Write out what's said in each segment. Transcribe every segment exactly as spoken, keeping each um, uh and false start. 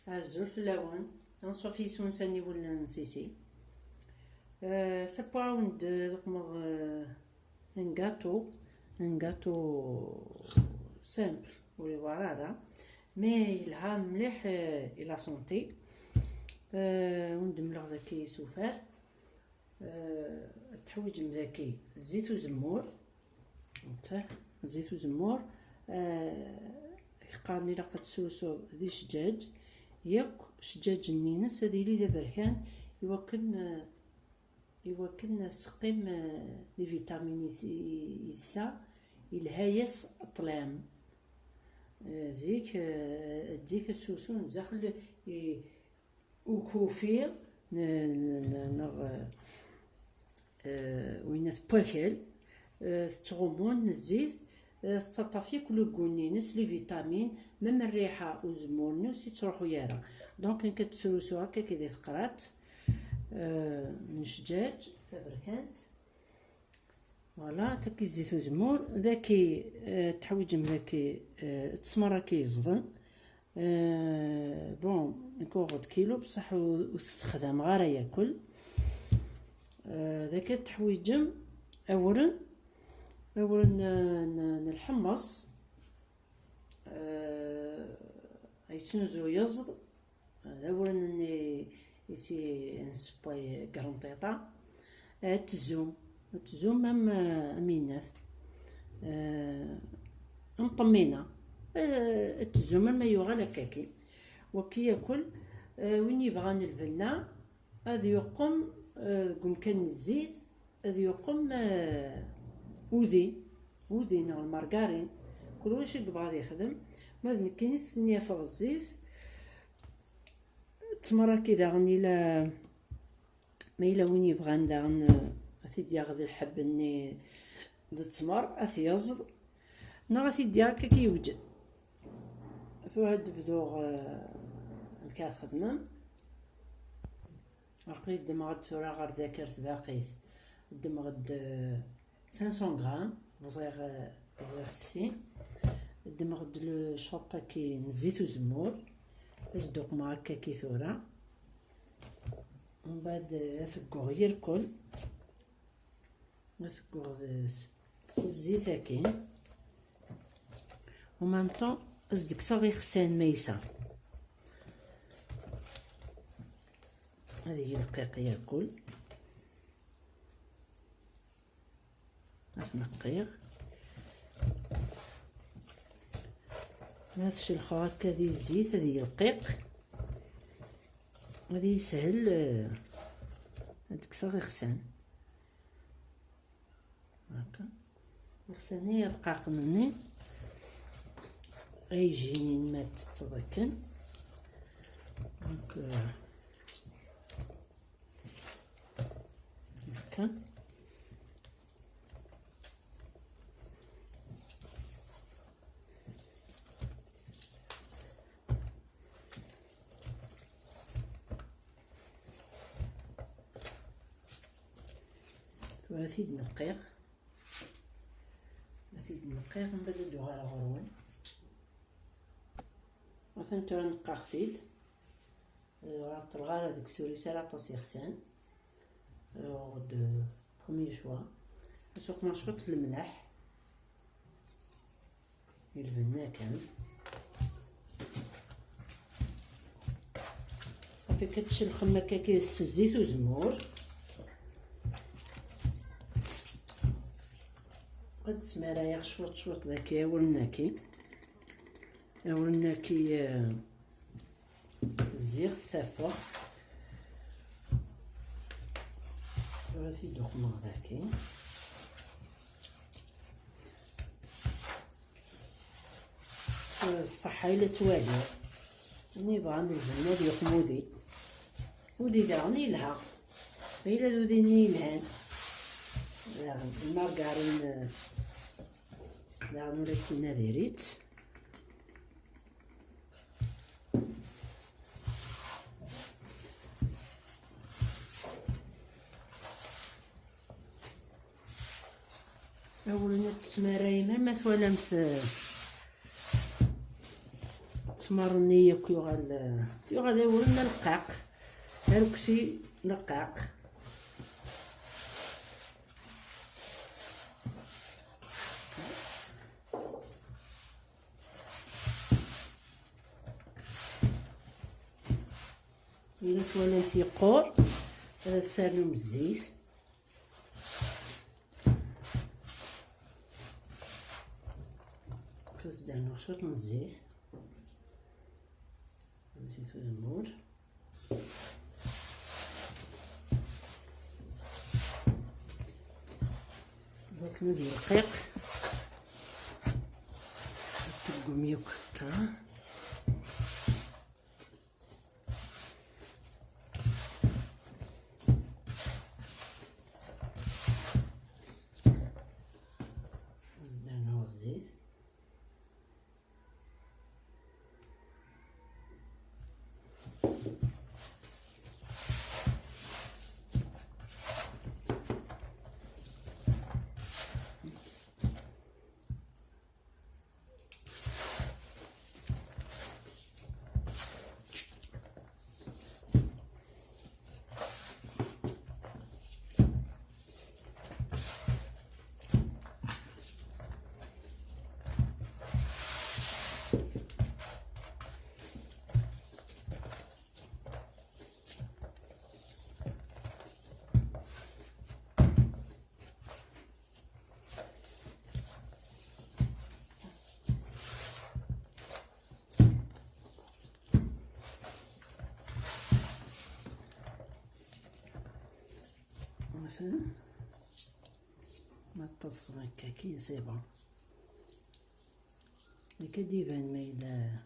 Azul fell-awen. Anṣuf yis-wen s aniwel n Sisi. Euh, sapwa awen-d uqmeɣ, euh, un gâteau, un gâteau simple, ur iwara ara, mais yelha mliḥ, euh, i la santé. Euh, wen-d-mleɣ daki isufar. Euh, ad teḥwiǧem daki zzit uzemmur. Netta, zzit uzemmur, eh, qqaren ilaq ad tesrusuḍ di ccǧaǧ, yakk ccǧaǧ-nni-ines ad yili d aberkan, iwakken, eh, iwakken ad seqqim, eh, les vitamines i, i, i tesɛa, yelha-yas ṭṭlam. Eh, zik, eh, zik ad srusun daxel i, ukufi, n-, n-, n-, neɣ, eh, winna n wakal, eh, tettɣummun zzit, eh, tettaṭṭaf yakk le goût-nni-ines, les vitamines, même rriḥa uzemmur-nni ur s-yettruḥu ara. Donc, nekk ad ttrusuɣ akka di teqrat, eh, n ccǧaǧ taberkant. Voilà, taki zzit uzemmur. Daki, eh, teḥwiǧem daki, eh, ttesmar-agi yeẓden. Eh, bon, nekk uɣeɣ-d kilu, bṣaḥ ur, ur t-ssexdameɣ ara yakk. Eh, daki ad teḥwiǧem awren, awren, eh, n, n lḥemmeṣ. Eh, yettnuzu yeẓd, d awren-nni i si nessewway garanṭiṭa. Eh, ttezum, ttezum am, eh, am yinat. Eh, am ṭemmina. Eh, ttezum am ma yuɣal akkaki. Waki yakk, eh, win yebɣan lbenna, ad yuqem, eh, deg umkan n zzit, ad yuqem, eh, udi, udi neɣ lmargarin, kul wacu i yebɣa ad yexdem. Ma d nekkini, s-, nni afeɣ zzit, ttmer-agi daɣen ila, ma yella win yebɣan daɣen, eh, ad t-id-yaɣ d lḥebb-nni d ttmer, ad t-yeẓd, neɣ ad t-id-yaɣ akka yewǧed. Tura ad d-bduɣ, eh, amek ara txedmem. Aql-i ddmeɣ-d tura ɣer dakert baqit. Ddmeɣ-d, eh, cinq cents grammes, bḍiɣ, eh, bḍiɣ tefsin. Ddmeɣ-d le shop-agi n zzit uzemmur, ad s-d-uqmeɣ akkaki tura. Mbeɛd, eh, ad t-gguɣ yirkul. Ad t-gguɣ s, s zzit-agi. En même temps, ad s-d-kkseɣ ixsan ma yesɛa. Ad yili rqiq yakul. Ad t-neqqiɣ. Ma t-celxeɣ akka di zzit, ad yili rqiq. Ad yishel, eh, ad d-kkseɣ ixsan. Akka. Ixsan-nni rqaqen-nni ay jinin ma tetteḍ akken. Donc, euh, akka. Tura ad t-id-neqqiɣ. Ad t-id-neqqiɣ, mbeɛd ad d-uɣaleɣ ɣur-wen. Atan tura neqqaɣ-t-id. Ur ɛeṭṭleɣ ara deg-s, ur yesɛi ara aṭas ixsan. Uɣeɣ-d premier choix. Ad s-uqmeɣ cwiṭ n lemleḥ. I lbenna kan. Ṣafi, ad tcelxem akka s zzit uzemmur. Ad smarayeɣ cwiṭ cwiṭ daki awren-agi. Awren-agi, eh, zziɣ-t, safeɣ-t. Tura ad t-id-uqmeɣ daki. Ṣṣeḥḥa i la ttwaliɣ. Win yebɣan lbenna ad yuqem udi. Udi daɣen yelha. Ma yella d udi-nni yelhan. Daɣen, lmargarin, eh, daɣen ula d tinna diri-tt. Awren ad tesmarayem, ama twalamt, eh, Aqemmer-nni yakk yuɣal, yuɣal awren d aleqqaq. Arekti n aleqqaq. Ila twalam-t yeqqur, ad as-rnuɣ zzit. Ad as-d-rnuɣ cwiṭ n zzit. Zzit uzemmur. Akken ad yerqiq. Ad teggum yakk akka. Ad as-d-rnuɣ zzit. مثلا، ma teṭṭseḍ akka كي c'est bon. Akka d-iban ma yella.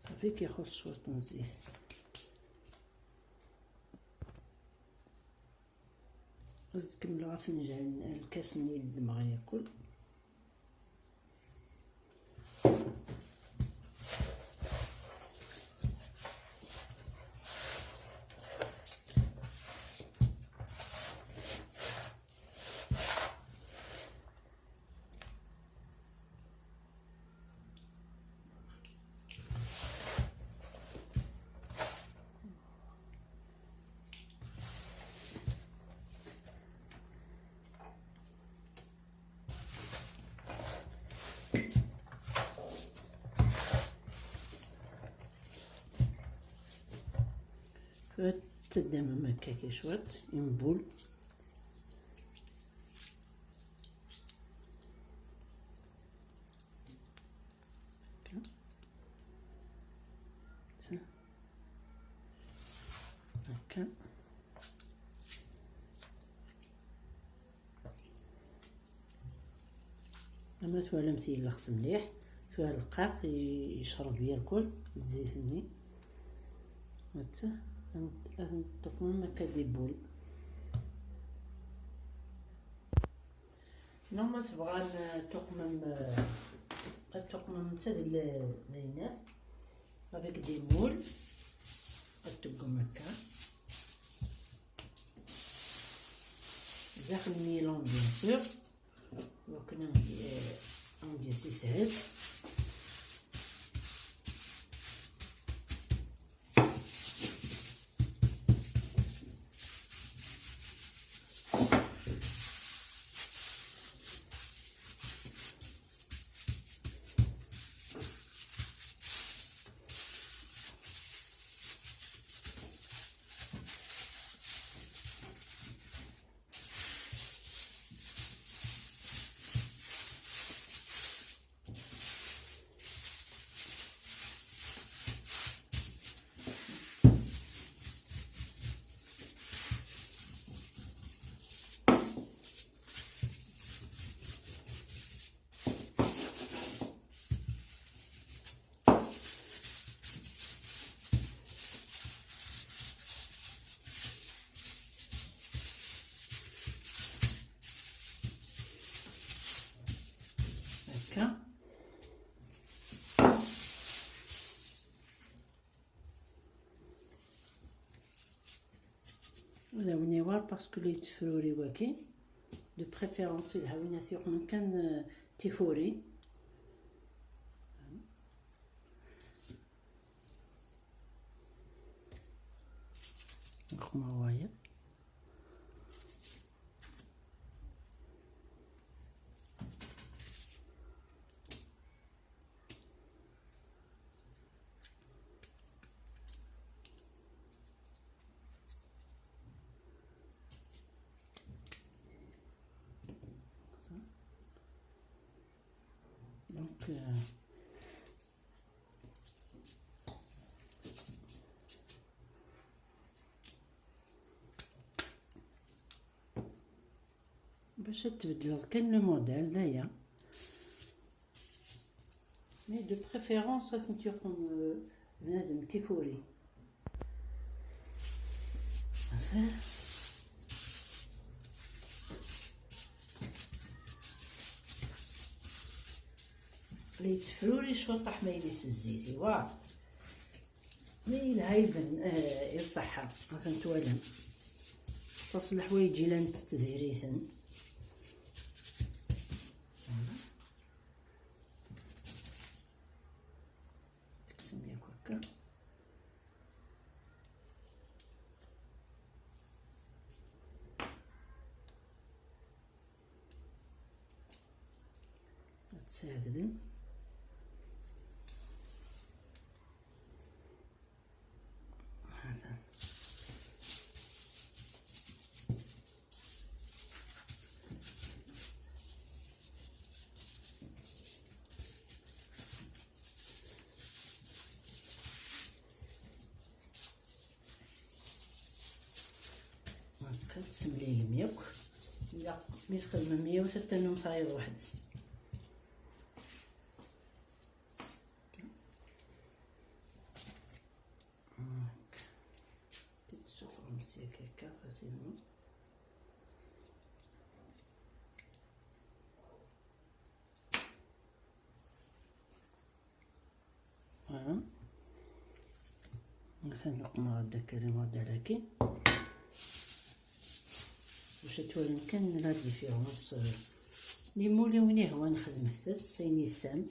صافي، كيخص شوية نزيت. غزت كملوا فنجان الكاس اللي دمغ ياكل. Tettadamem akka cwiṭ, une boule. Akka. Akka. Ama twalam-t yellex mliḥ, tura lqaq i-, yecreb yakul zzit-nni. Hatta, ad n-, ad n-tuqmem akka des boules. Non, ma tebɣam, eh, tuqmem, eh, ad tuqmem netta d l-, d aynat, avec des moules, ad teggum akka. Daxel n yilan, bien sûr. Donc, on dit, eh, on dit si c'est. Akka. Ad awen-iwar parce que la yettefruri waki. De préférence, ilha win ad t-yuqmen kan, euh, tifurin. Nqemmer wayeḍ. Donc, euh, باش تبدلوا كان le modèle دايا. Mais de préférence خاص نتيقم بنادم تيفوري. لي تفروري شوطح ما يليس الزيت، ايوا. Mais يلها يبن، آه، يصحى. مثلا توالم. تصلح ويجي لان تتديريثن. تقسم ياك هكا. تساعدني. هذا. هكا تسمليهم ياك. لا، مي تخدمم مية وثلاثة نوم صاير وحدس. هاك. تتشوفهم سيك هكا facilement. Voilà. مثلا نقوم هذا الكلام هذا لكن. واش توالم كان la différence. Les moules وين هو نخدم الثت سيني السام.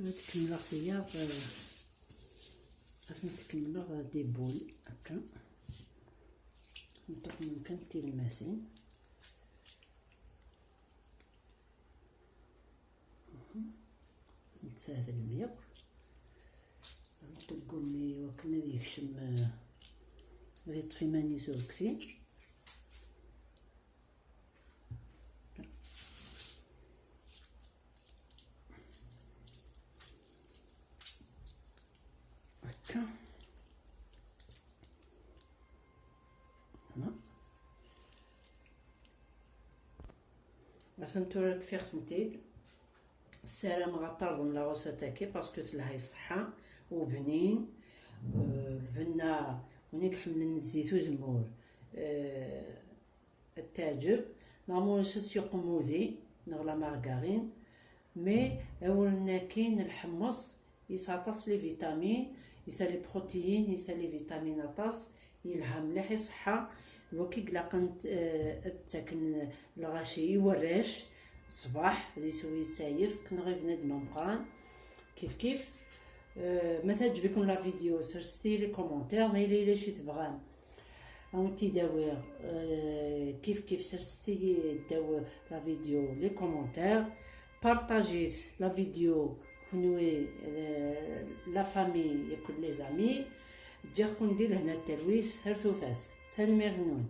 Ad kemmleɣ tiyaḍ, eh, ad tent-kemmleɣ des boules, akka. Nṭuq mumkin tilmasin. Nttɛedlem yakk. Nṭeggem i wakken ad yekcem, eh, ad yeṭṭef iman-is urkti. Akka. Voilà. Atan tura kfiɣ-tent-id. Ssarameɣ ad terḍem la recette-agi parce que telha i ṣṣeḥḥa, u bnin, euh, lbenna, win i iḥemmlen zzit uzemmur, euh, ad teɛǧeb. Neɣ ma ulac ad s-yuqem udi neɣ la margarine. Mais awren-agi n lḥemmeṣ, yesɛa aṭas les vitamines, yesɛa les protéines, yesɛa les vitamines aṭas, yelha mliḥ i ṣṣeḥḥa. Wagi ilaqen, eh, ad ttaken lɣaci i warrac ṣṣbeḥ, ad yeswi sayefk, neɣ i bnadem ameqqran. Kif kif. Eh, ma teɛǧeb-iken la vidéo, serset-iyi les commentaires, ma yella yella acu tebɣam ad wen-t-id-awiɣ, eh, kif kif serset-iyi ddaw la vidéo les commentaires, partagez la vidéo kunwi, eh, la famille yakk les amis, ǧǧiɣ-ken di lehna d talwit ar tufat. Tanemmirt-nwen.